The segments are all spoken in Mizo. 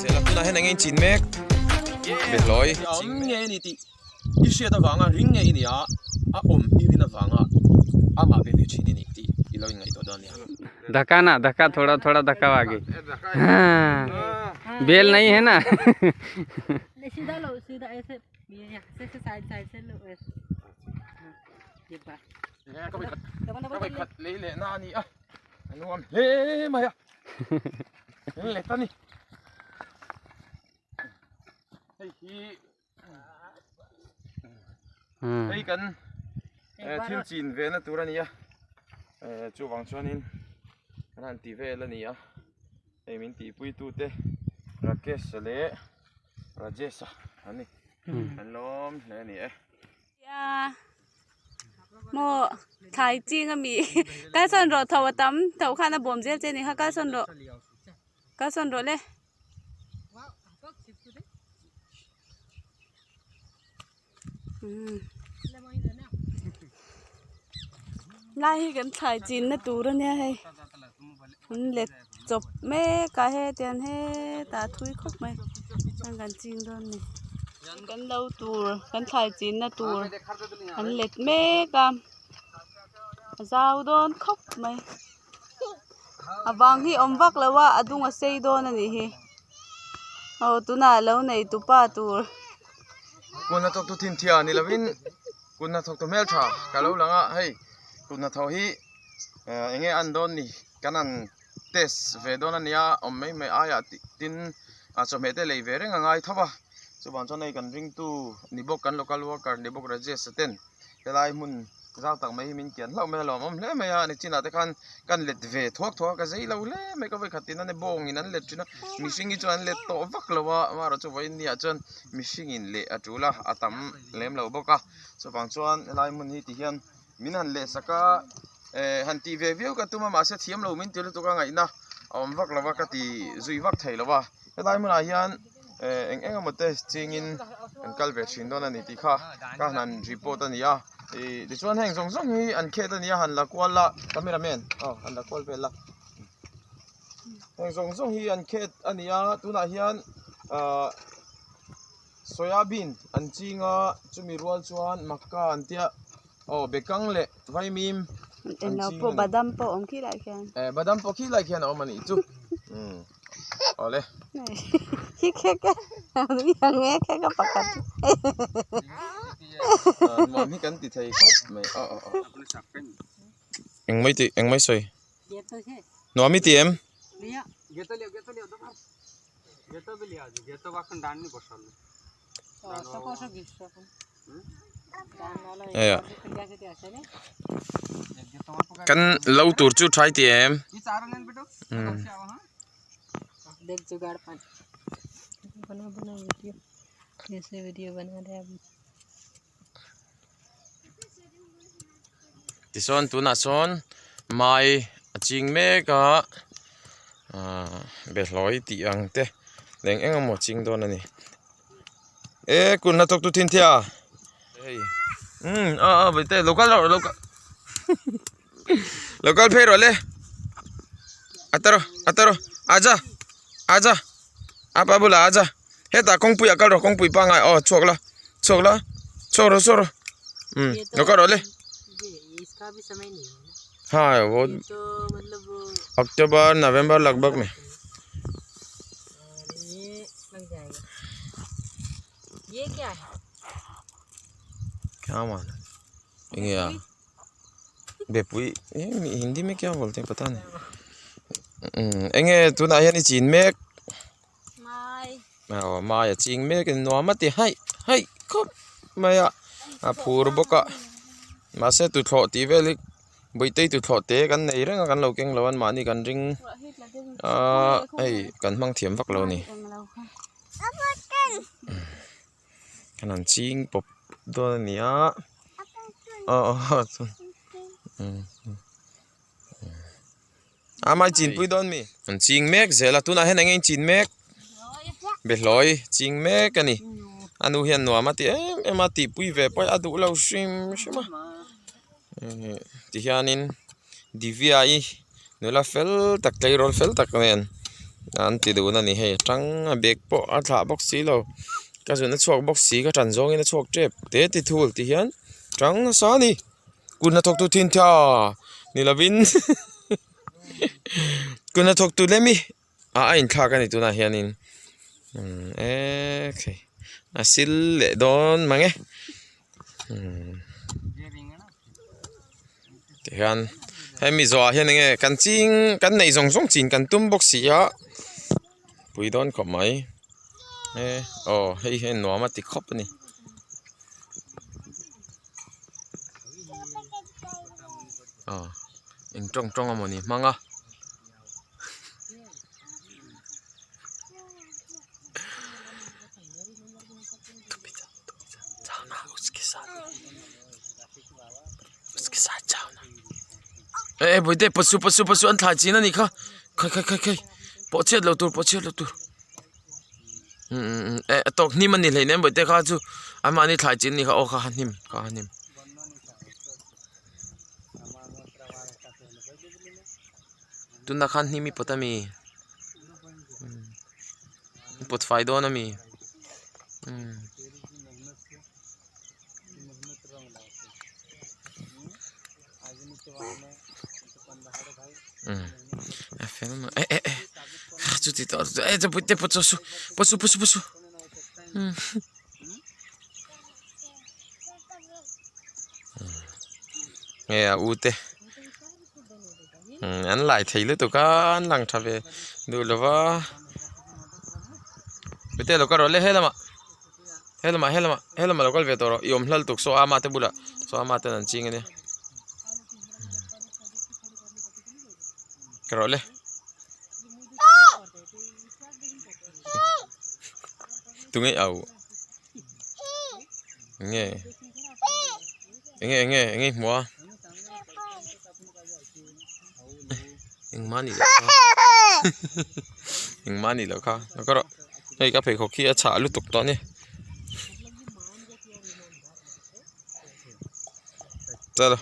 Zela tunah hian eng nge in chin mek Behlawi Awm nge ni tih i hriat avanga ring nge i nia a awm i rin avanga amah ve ve thin i nih tih i lo inngaihtuah dawn a nia. धक्का ना धक्का थोड़ा थोड़ा धक्का आगे हाँ बेल नहीं है ना नहीं सीधा लो सीधा ऐसे ये यहाँ से से साइड साइड से लो ऐसे हाँ, ये बात Ka vawikhat double ka double vawikhat lei leh na a ni a a nuam hle mai a in let a ni hei hi hei kan thil chin ve na tur a ni a chuvang chuanin kan han ti vel a ni a hei min tihpui tute Rakesh leh Rajesh a an ni an lawm hle a ni e. Maw thlai ching a mi kalsawn rawh tho a tam tho khan a bawm zel che a ni kha kalsawn rawh kalsawn rawh le. Lai hi kan thlai chin na tur a nia hei an let chawp mek a hetiang hetah a thui khawp mai chuan kan ching dawn a ni kan lo tur kan thlai chin na tur an let mek a a zau dawn khawp mai a vang hi awm vak lo a a dung a sei dawn a nih hi aw tunah lo nei tupa tur. Kut hnathawk tu thinthia ni lovin kut hnathawk tu hmeltha ka lo lang a hei kut hnathawk hi eng nge a an dawn ni kan han test ve dawn a nia awm mai mai aiah tin a chawhmeh te lei ve reng a ngai tho a chuvang chuan hei kan ringtu ni bawk kan local worker ni bawk Rajesh a ten helai hmun zau tak mai hi min kian hlauh mai a lawmawm hle mai a nichinah te khan kan let ve thuak thuak a ka zei lo hle mai ka vawikhat tin a ni bawng in an let thin a mihring hi chuan an let tawh vak lo a amaherawhchu vawiin ni ah chuan mihring in leh a tul a a tam lem lo bawk a chuvang chuan helai hmun hi ti hian min han leh sak a eh han tih ve viau ka tum a mahse thiam lo min ti lutuk a ngaihna a awm vak lo a ka ti zui vak thei lo a helai hmunah hian eh eng eng emaw te chingin an kal ve thin dawn a ni tih kha ka han report a ni a ih tichuan heng zawng zawng hi an khet a ni a han la kual a camera man aw han la kual vel a heng zawng zawng hi an khet a ni a tunah hian ah soyabean an ching a chumi rual chuan makka an tia aw bekang leh vaimim an Englo ching pawh a ni badam pawh a awm khi lai khian. Eh badam pawh khi lai khian a awm a nih chu umm awle. Hi khek e ang e khek a pakhat nuam hi kan ti thei khawp mai aw aw aw eng mai tih eng mai sawi nuam i ti em? Kan lo tur chu tha i ti em? Tichuan tunah sawn mai a ching mek a ahh behlawi tih ang te eng eng emaw a ching dawn a ni. E kun hnathawk tu thin thia hei umm a a vaite lo kal rawh lo kal lo kal phei rawh le a ta rawh a ta rawh aja aja apa bulah aja hetah kawngpui ah kal rawh kawngpui pangngai aw chhuak la chhuak la chhuak rawh chhuak rawh umm lo kal rawh le ha October November lagbag me. क्या मालूम enge a bepui hindi me kya bolte hai pata nahi umm enge tunah hian i chin mek aw mai a ching mek a ni nuam a ti haih haih khawp mai a a phur bawk a mahse tuthlawh tih vel hi Bawihte tuthlawh te kan nei reng a kan lo keng lo a mahni kan ring aaa hei kan hmang thiam vak lo a ni kan han ching pawp dawn a ni a aw aw a mai chinpui dawn mi an ching mek zel a tunah hian eng nge in chin mek behlawi ching mek a ni a nu hian nuam a ti em em a tihpui ve pawh a duh lo hrim hrim a ti hianin Divya-i. Nula fel tak tleirawl fel tak nen an ti dun a ni hei tang a bag pawh a thlah bawk si lo ka zun a chhuak bawk si ka tan zawngin a chhuak tep te ti thul ti hian tang nasa a ni kut hnathawk tu thin tha ni lovin kut hnathawk tu lem hi ah a inthlak a ni tunah hianin umm ekhei a sil leh dawn mang e umm tihian hemi zawhah hian enge kan ching kan neih zawng zawng chin kan tum bawk si a pui dawn khawp mai e aw hei hian nuam a ti khawp a ni. Aw eng tawng tawng a mawni hmang a. E bawihte pasu pasu pasu an thlai chin a nih kha khai khai khai khai pawh chhiat lo tur pawh chhiat lo tur e a tawk hnim a ni hleinem bawihte kha chu anmahni thlai chin a nih kha aw kha a hnim kha a hnim. Tunah khan hnim i pawt a mi i pawt fai dawn a mi umm. A fel mai eh eh eh chuti tawh eh chapui te pawt su pawt su pawt su pawt su umm. Nge a u te an lai thei lutuk a an lang tha ve duh lo va mite lo kal rawh le helamah helamah helamah helamah lo kal ve tawh rawh i awm hlal tuk saw ama te bulah saw ama ten an ching a nia ka rawh le. Tunge au nge enge enge enge i hmu a engmah a nih loh kha engmah a nih loh kha lo kal rawh hei ka pheikhawk hi a chhah lutuk tawh a ni chalo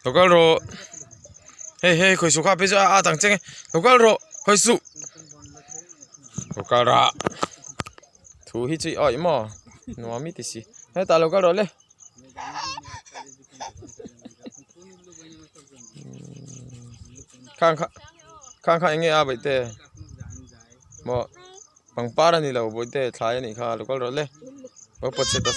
lo kal rawh hei hei khawi suh kha phei chu a at ang che nge lo kal rawh khawi suh. Lo kal rah thu hi chu i awih maw nuam i ti si hetah lo kal rawh le khang kha khang kha eng nge a bawihte maw pangpar a ni lo bawihte thlai a nih kha lo kal rawh le aw pawt chhe ta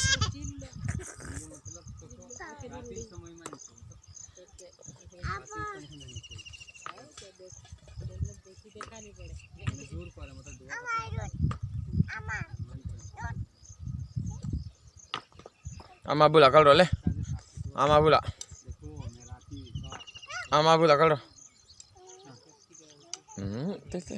Ama bulah kal rawh le ama bulah ama bulah kal rawh umm te te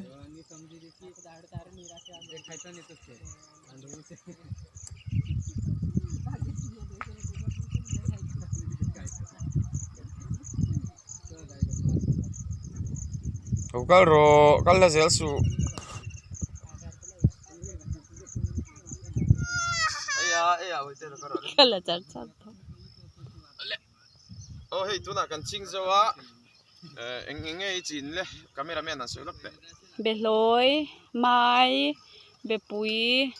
Lo kal rawh kal la zel suh. Aw hei tunah kan ching zo a eng eng nge i chin le camera man an sawi lawk teh. Behlawi mai bepui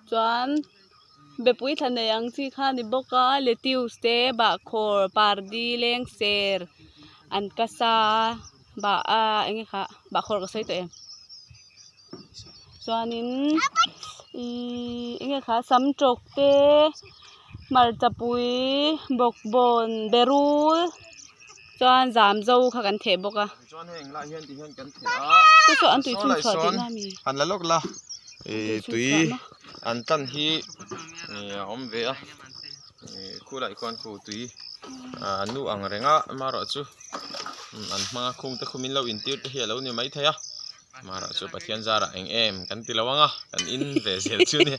chuan bepui thla nei ang chi kha a ni bawk a lettuce te bahkhawr pardi lengser an kasa bah a eng nge kha bahkhawr ka sawi tawh em chuanin ihh eng nge kha sam tawk te hmarchapui bawkbawn berul chuan zam zo kha kan theh bawk a. Chuan heng lai hian ti hian kan theh a Chu chu an tui chhun chhuah tihna a ni. Han la lawk la ih tui an tan hi ih a awm ve a ih khulai khuan khu tui ah nu ang reng a amaherawhchu an hmanga khung te khu min lo intir te hi a lo ni maithei a amaherawhchu Pathian zarah eng em kan ti lo ang a kan in ve zel chu a ni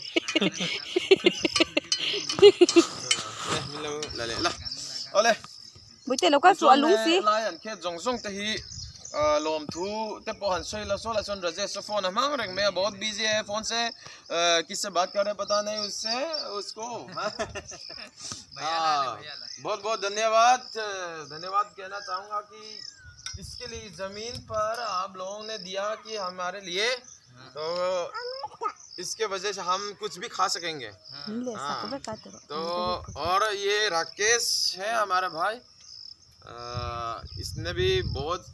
min lo la leh la awle. Buite lo kal suh a lung si. Lai an khet zawng zawng te hi lawmthu te pawh han sawi la saw la chuan Rajesh a phone a hmang reng mai a bahut busy hai phone se kisse baat kar rahe pata nahi usse usko bahut bahut dhanyawad dhanyawad kehna chahunga ki. इसके लिए जमीन पर आप लोगों ने दिया कि हमारे लिए तो इसके वजह से हम कुछ भी खा सकेंगे Min leh sak vek a ti rawh. तो और ये राकेश है हमारा भाई इसने भी बहुत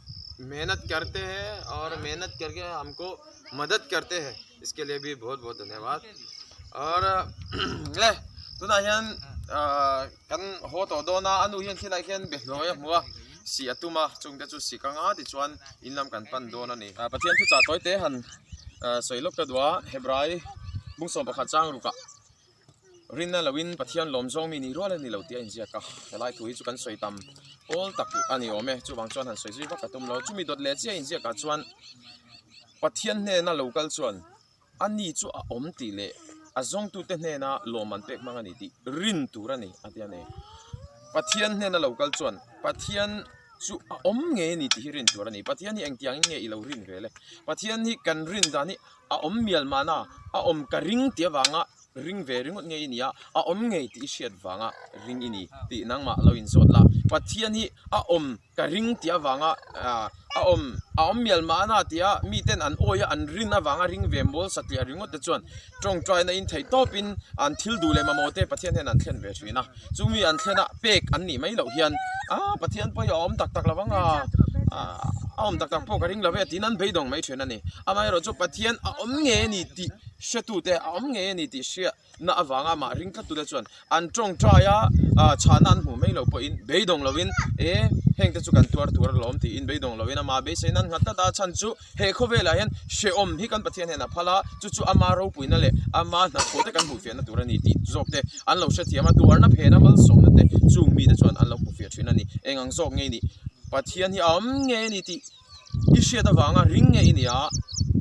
मेहनत करते हैं और मेहनत करके हमको मदद करते हैं इसके लिए भी बहुत बहुत धन्यवाद और le tunah hian kan haw tawh dawn a a nu hian thilai hian behlawi a hmu a sih a tum a chungte chu sih ka nga tichuan in lam kan pan dawn a ni. Pathian thu chah tawi te han sawi lawk ta duh a Hebrai bungsawm pakhat chang rukah Rinna loin Pathian lawm zawng mi ni rual a ni lo tih a inziak a, helai thu hi chu kan sawi tam pawl tak a ni awm e, chuvang chuan han sawi zui vak ka tum lo. Chumi dawt leh chiah inziakah chuan Pathian hnena lo kal chuan a ni chu a awm tih leh a zawngtute hnena lawm an pek hmang a ni tih rin tur a ni a ti a ni. Pathian hnena lo kal chuan Pathian chu a awm ngei a ni tih hi rin tur a ni. Pathian hi engtiangin nge i lo rin ve le? Pathian hi kan rin dan hi a awm mial mahna a awm ka ring tih avanga Ring ve ringawt ngei i ni a, a awm ngei tih i hriat vanga ring i ni tih nangmah lo inzawt la. Pathian hi a awm ka ring tih avanga a awm a awm mial mahna tia miten an awi a, an rin avanga ring ve mawl satliah ringawt te chuan tawngtaina in theih tawpin an thil duh leh mamawh te Pathian hian an thlen ve thin a. Chumi an thlen a pek an nih mai loh hian a Pathian pawh hi a awm tak tak lo vang a, a awm tak tak pawh ka ring lo ve tiin an beidawng mai thin a ni. Amaherawhchu Pathian a awm ngei a ni tih Hretute a awm ngei a ni tih hriatna avanga amah ring tlattute chuan an tawngtai a, chhahna an hmuh mai loh pawhin beidawng loin e hengte chu kan tuar tur alawm tiin beidawng loin amah beiseina an nghat tlat a, chhan chu he khawvelah hian hrehawm hi kan Pathian hian a phal a, chu chu ama ropuina leh ama hnathawh te kan hmuhfiahna tur a ni tih zawk te an lo hrethiam a, tuarna phena malsawmna te chung mite chuan an lo hmuhfiah thin a ni. Eng ang zawk ngei nih Pathian hi a awm ngei a ni tih. I hriat avanga ring nge i nia,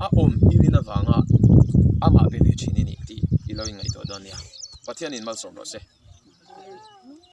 a awm i rin avanga amah be ve thin i nih tih i lo inngaihtuah dawn nia. Pathianin malsawm rawh se.